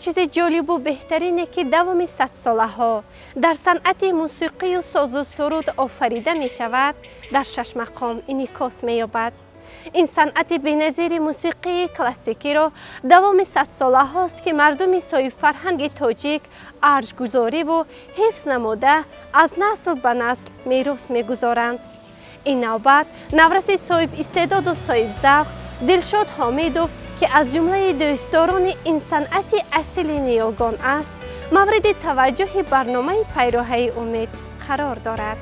Чизи ҷолибу беҳтарине, ки давоми садсолаҳо дар санъати мусиқию созу суруд офарида мешавад, дар шашмақом инъикос меёбад. Ин санъати беназири мусиқии классикиро давоми садсолаҳост, ки мардуми соҳибфарҳанги тоҷик арҷгузориву ҳифз намуда, аз насл ба насл мерос мегузоранд. Ин навбат навраси соҳибистеъдоду соҳибзавқ Дилшод Ҳомидов, ки аз ҷумлаи дӯстдорони ин санъати асили ниёгон аст, мавриди таваҷҷӯҳи барномаи Пайроҳаи умед қарор дорад.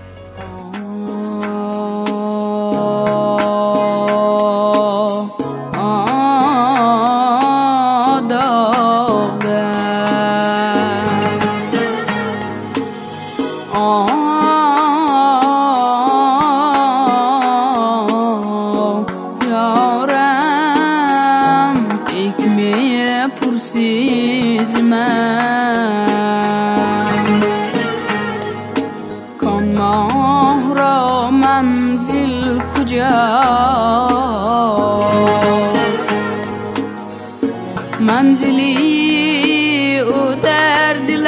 Манзили ӯ дар дил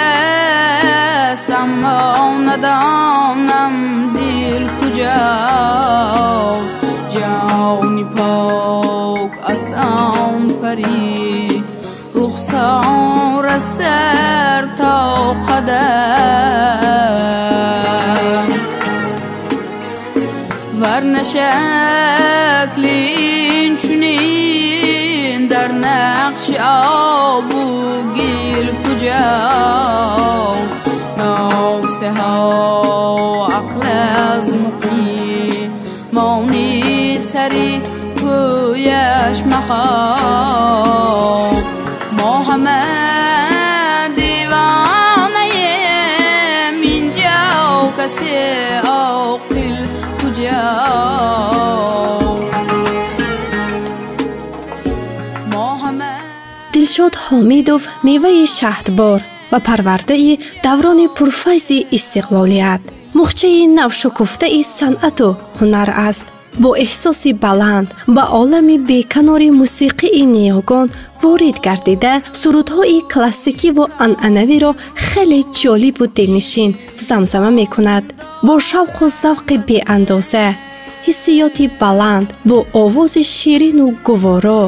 аст, аммо надонам дил куҷост. Ҷони пок аст он пари рухсор аз сар то қадам, варна шакли инчунин дар нақши обу гил куҷост. Носеҳо ақл аз муқимони сари кӯяш махоб. Мо ҳама девонаем, инҷо касе оқил куҷост? Дилшод Ҳомидов меваи шаҳдбор ва парвардаи даврони пурфайзи истиқлолият, мухчаи навшукуфтаи санъату ҳунар аст. Бо эҳсоси баланд ба олами беканори мусиқии ниёгон ворид гардида, сурудҳои классикиву анъанавиро хеле ҷолибу дилнишин замзама мекунад. Бо шавқу завқи беандоза, ҳиссиёти баланд, бо овози ширину гуворо,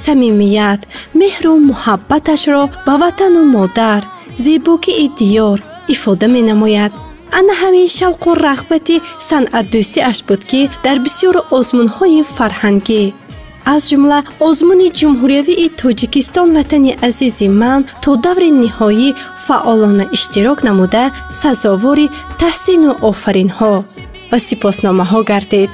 самимият, меҳру муҳаббаташро ба ватану модар, зебогии диёр ифода менамояд. Ана ҳамин шавқу рағбати санъатдӯстиаш буд, ки дар бисёр озмунҳои фарҳангӣ, аз ҷумла озмуни ҷумҳуриявии Тоҷикистон «Ватани азизи ман», то даври ниҳоӣ фаъолона иштирок намуда, сазовори таҳсину офаринҳо ва сипосномаҳо гардид.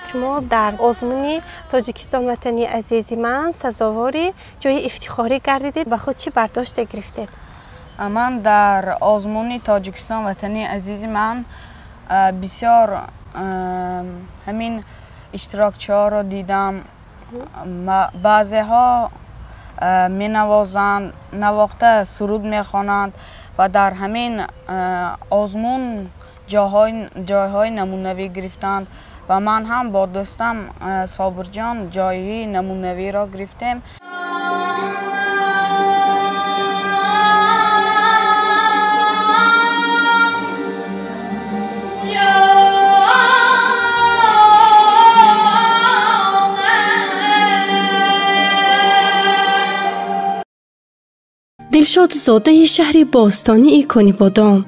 Шумо дар озмуни Тоҷикистон «Ватани азизи ман» сазовори ҷои ифтихорӣ гардидед. Ба худ чӣ бардоште гирифтед? Ман дар озмуни Тоҷикистон «Ватани азизи ман» бисёр ҳамин иштирокчиҳоро дидам. Баъзеҳо менавозанд, навохта суруд мехонанд ва дар ҳамин озмун ҷойҳои намунавӣ гирифтанд ва ман ҳам бо дӯстам Собирҷон ҷойи намунавиро гирифтем. Дилшод зодаи шаҳри бостонии Конибодом,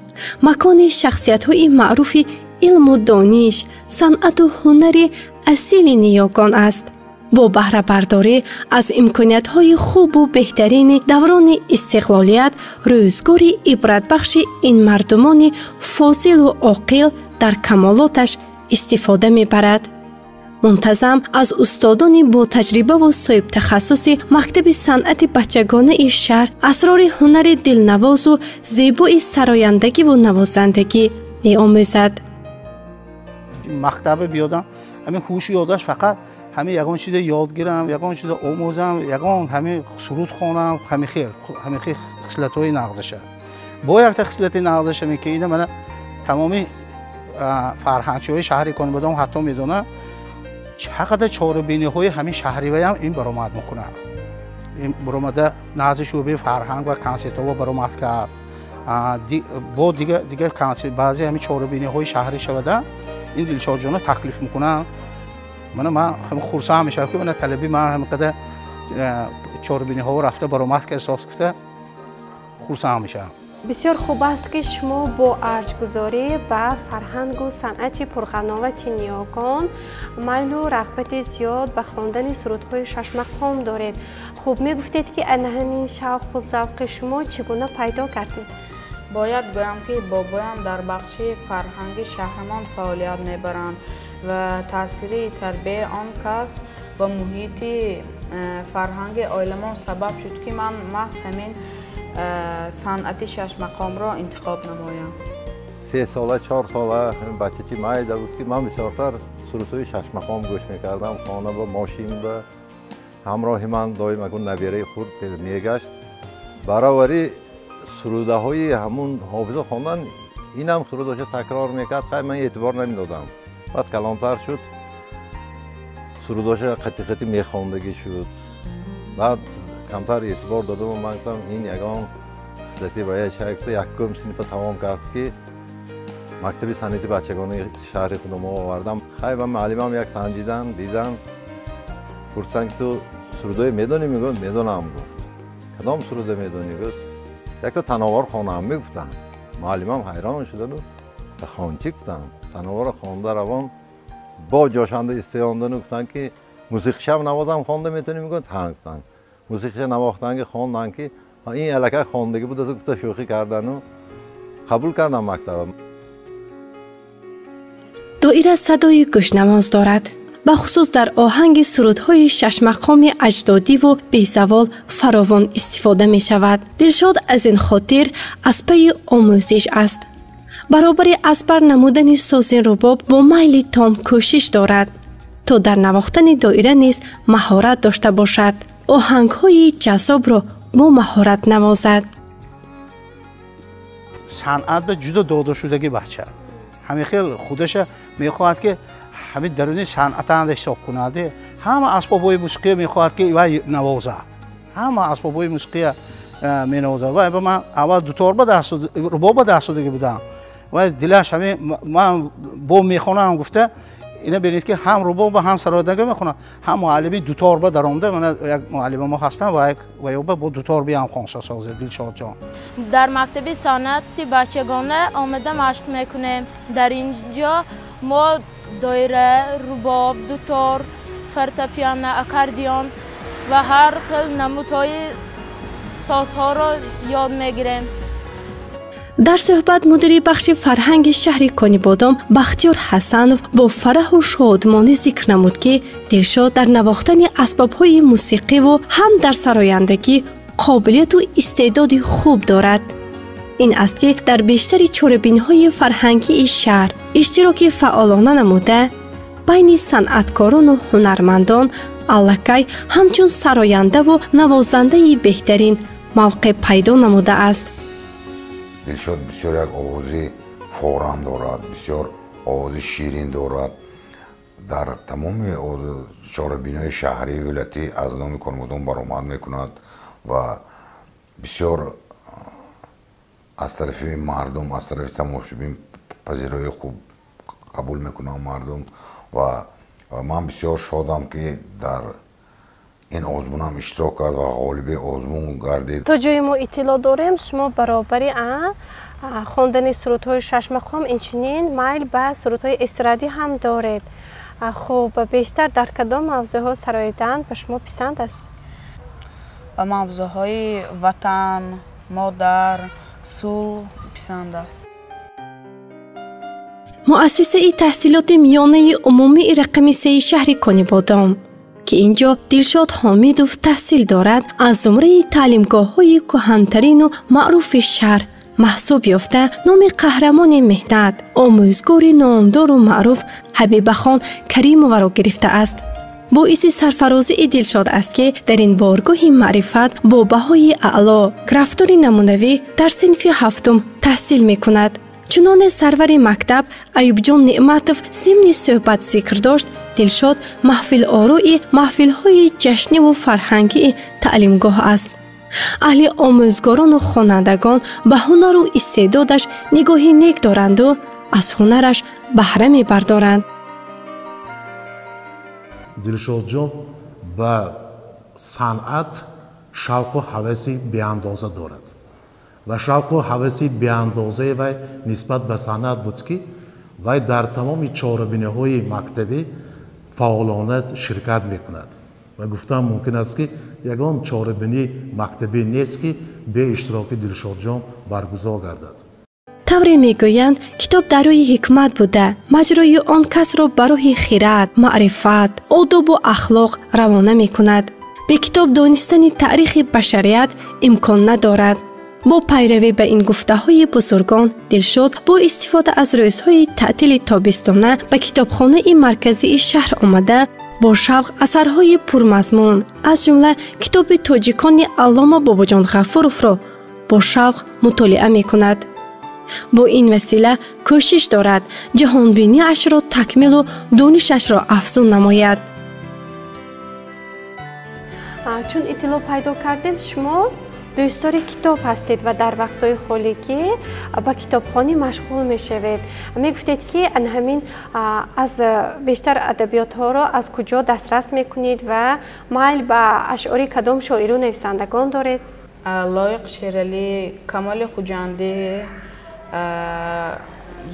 макони шахсиятҳои маъруфи илму дониш, санъату ҳунари асили ниёгон аст. Бо баҳрабардорӣ аз имкониятҳои хубу беҳтарини даврони истиқлолият, рӯзгори ибратбахши ин мардумони фозилу оқил дар камолоташ истифода мебарад. Мунтазам аз устодони ботаҷрибаву соҳибтахассуси мактаби санъати бачагонаи шаҳр асрори ҳунари дилнавозу зебои сарояндагиву навозандагӣ меомӯзад. Мактаба биёдам, ҳамин ҳушу ёдаш фақат ҳамин ягон чизе ёд гирам, ягон чизе омӯзам, ягон ҳамин суруд хонам, ҳамин хел, ҳамин хел хислатҳои нағзаша. Бо якта хислати нағзаша ки ина мана тамоми фарҳангчиҳои шаҳри Конибодом ҳатто медонанд, чақадар чорабиниҳои ҳамин шаҳриваям ин баромад мекунад. Баромада назди шӯъбаи фарҳанг ва консертҳо баромад кард. Бо дигар консерт баъзе ҳамин чорабиниҳои шаҳрӣ шавада ин Дилшодҷонро таклиф мекунам. Мана ман хурсанд мешавам ки мана талаби ман ҳамин қадар чорабиниҳо рафта баромад кард соз куфта хурсанд мешавам. Бисёр хуб аст ки шумо бо арҷгузорӣ ба фарҳангу санъати пурғановати ниёгон майлу рағбати зиёд ба хондани сурудҳои шашмақом доред. Хуб, мегуфтед ки ана ҳамин шавқу завқи шумо чӣ гуна пайдо гардид? Бояд гӯям ки бобоям дар бахши фарҳанги шаҳрамон фаъолият мебаранд ва таъсири тарбияи он кас ба муҳити фарҳанги оиламон сабаб шуд ки ман маҳз ҳамин санъати шашмақомро интихоб намоям. 3 сола, 4 сола бачачи майда буд ки ман бисёртар сурудҳои шашмақом гӯш мекардам. Хона ба мошин ба ҳамроҳи ман доим акун набераи хурд мегашт. Баровари сурудаҳои ҳамун ҳофиза хондан инам сурудоша такрор мекард. Хай ман эътибор намедодам. Баъд калонтар шуд, сурудоша қатӣ-қатӣ мехондагӣ шуд. Баъд камтар эътибор додаму ман гуфтам ин ягон хислати бояд шавад. Якум синфа тамом кард ки мактаби санъати бачагони шаҳри худамо овардам. Хай ба муаллимам як санҷидан, дидан, пурсанд ки ту сурудое медонӣ? Мегӯям медонам гуфт. Кадом суруда медонӣ? Гуфт якта тановар хонам мегуфтам. Муаллимам ҳайрон шудану хон чӣ гуфтам. Тановарро хонда равон бо ҷошанда истеёндану гуфтанд ки мусиқишам навозам хонда метавонӣ? Мегӯянд ҳа гуфтанд. Мусиқиша навохтан ки хондан ки ин аллакай хондагӣ буд, гуфта шӯхӣ кардану қабул кардам мактаба. Доира садои гӯшнавоз дорад. Бахусус дар оҳанги сурудҳои шашмақоми аҷдодиву безавол фаровон истифода мешавад. Дилшод аз ин хотир аз пайи омӯзиш аст. Баробари аз бар намудани сози рубоб бо майли том кӯшиш дорад, то дар навохтани доира низ маҳорат дошта бошад. Оҳангҳои ҷаззобро бо маҳорат навозад. Санъат ба ҷудо додашудаги бача. Ҳамин хел худаша мехоҳад ки ҳамин даруни санъатанда ҳисоб кунад. Ҳама асбобҳои мусиқия мехоҳад ки вай навозад. Ҳама асбобҳои мусиқия менавозад. Вай ба ман аввал дутор ба даст рубоб ба даст додагӣ будам. Вай дилаш ҳамин ман бо мехонам гуфта ина бинед ки ҳам рубоб ба ҳам сароядага мехонам, ҳам муаллими дутор ба даромада. Мана як муаллима мо ҳастам ва як ваёба бо дутор биям хонса созед Дилшодҷон. Дар мактаби санъати бачагона омада машқ мекунем. Дар ин ҷо мо доира, рубоб, дутор, фортепиано, аккордеон ва ҳар хел намудҳои созҳоро ёд мегирем. Дар суҳбат мудири бахши фарҳанги шаҳри Конибодом Бахтиёр Ҳасанов бо фараҳу шодмонӣ зикр намуд ки Дилшод дар навохтани асбобҳои мусиқиву ҳам дар сарояндагӣ қобилияту истеъдоди хуб дорад. Ин аст ки дар бештари чорабиниҳои фарҳангии шаҳр иштироки фаъолона намуда, байни санъаткорону ҳунармандон аллакай ҳамчун сарояндаву навозандаи беҳтарин мавқеъ пайдо намудааст. Дилшод бисёр як овози форам дорад, бисёр овози ширин дорад. Дар тамоми чорабиниҳои шаҳрии вилоятӣ аз номи Конибодом баромад мекунад ва бисёр аз тарафи мардум, аз тарафи тамошобин пазироии хуб қабул мекунанд мардум. Ва ман бисёр шодам ки дар ин озмунам иштирок кард ва ғолиби озмун гардид. То ҷое мо иттилоъ дорем, шумо баробари хондани сурудҳои шашмақом инчунин майл ба сурудҳои эстрадӣ ҳам доред. Хуб, бештар дар кадом мавзӯъҳо сароидан ба шумо писанд аст? Ба мавзӯъҳои ватан, модар, сулҳ писанд аст. Муассисаи таҳсилоти миёнаи умумии рақами 3 шаҳри Конибодом ки инҷо Дилшод Ҳомидов таҳсил дорад, аз зумраи таълимгоҳҳои кӯҳантарину маъруфи шаҳр маҳсуб ёфта, номи қаҳрамони меҳнат, омӯзгори номдору маъруф Ҳабибахон Каримоваро гирифтааст. Боиси сарфарозии Дилшод аст ки дар ин боргоҳи маърифат бо баҳои аъло рафтори намунавӣ дар синфи 7 таҳсил мекунад. Чуноне сарвари мактаб Аюбҷон Неъматов зимни суҳбат зикр дошт, Дилшод маҳфилорои маҳфилҳои ҷашниву фарҳангии таълимгоҳ аст. Аҳли омӯзгорону хонандагон ба ҳунару истеъдодаш нигоҳи нек доранду аз ҳунараш баҳра мебардоранд. Дилшодҷон ба санъат шавқу ҳаваси беандоза дорад ва шавқу ҳаваси беандозаи вай нисбат ба санъат буд, ки вай дар тамоми чорабиниҳои мактабӣ фаъолона ширкат мекунад ва гуфтан мумкин аст, ки ягон чорабинии мактабӣ нест, ки бе иштироки Дилшодҷон баргузор гардад. Тавре мегӯянд, китоб дарёи ҳикмат буда, маҷрои он касро ба роҳи хират, маърифат, одобу ахлоқ равона мекунад. Бе китоб донистани таърихи башарият имкон надорад. Бо пайравӣ ба ин гуфтаҳои бузургон, Дилшод бо истифода аз рӯзҳои таътили тобистона ба китобхонаи марказии шаҳр омада, бо шавқ асарҳои пурмазмун, аз ҷумла китоби тоҷикони Аллома Бобоҷон Ғафуровро бо шавқ мутолиа мекунад. Бо ин васила кӯшиш дорад ҷаҳонбиниашро такмилу донишашро афзун намояд. Чун иттилоъ пайдо кардем, шумо дӯстдори китоб ҳастед ва дар вақтҳои холигӣ ба китобхонӣ машғул мешавед. Мегуфтед, ки ана ҳамин аз бештар адабиётҳоро аз куҷо дастрас мекунед ва майл ба ашъори кадом шоиру нависандагон доред? Лоиқ Шералӣ, Камоли Хуҷандӣ,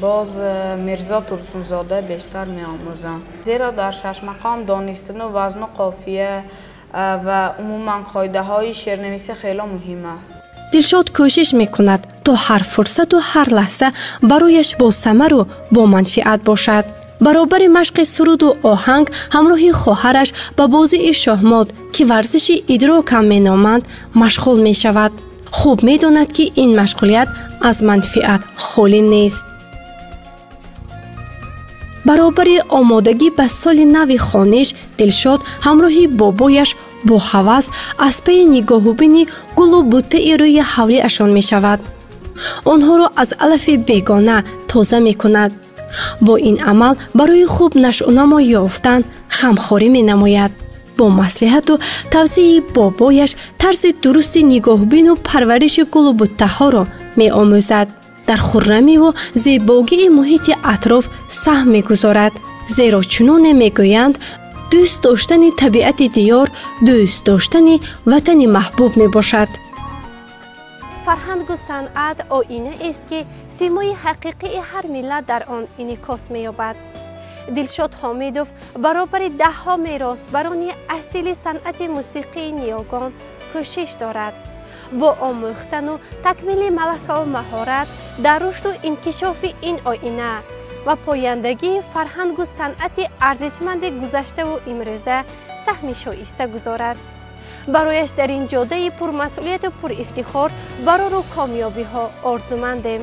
боз Мирзо Турсунзода бештар меомӯзам. Зеро дар шашмақом донистану вазну қофия ва умуман қоидаҳои шеърнависӣ хело муҳим аст. Дилшод кӯшиш мекунад, то ҳар фурсату ҳар лаҳза барояш босамару боманфиат бошад. Баробари машқи суруду оҳанг, ҳамроҳи хоҳараш ба бозии шоҳмот, ки варзиши идрокам меноманд, машғул мешавад. Хуб медонад, ки ин машғулият аз манфиат холӣ нест. Баробари омодагӣ ба соли нави хониш, Дилшод ҳамроҳи бобояш бо ҳавас аз паи нигоҳубини гулу буттаи рӯи ҳавлиашон мешавад. Онҳоро аз алафи бегона тоза мекунад. Бо ин амал барои хуб нашъунамо ёфтан ғамхорӣ менамояд. Бо маслиҳату тавсияи бобояш тарзи дурусти нигоҳубину парвариши гулу буттаҳоро меомӯзад. Дар хуррамиву зебогии муҳити атроф саҳм мегузорад. Зеро чуноне мегӯянд, дӯст доштани табиати диёр дӯст доштани ватани маҳбуб мебошад. Фарҳангу санъат оинаест, ки симои ҳақиқии ҳар миллат дар он инъикос меёбад. Дилшод Ҳомидов баробари даҳҳо меросбарони асили санъати мусиқии ниёгон кӯшиш дорад бо омӯхтану такмили малакаву маҳорат дар рушду инкишофи ин оина ва пояндагии фарҳангу санъати арзишманди гузаштаву имрӯза саҳми шоиста гузорад. Барояш дар ин ҷодаи пурмасъулияту пурифтихор барору комёбиҳо орзумандем.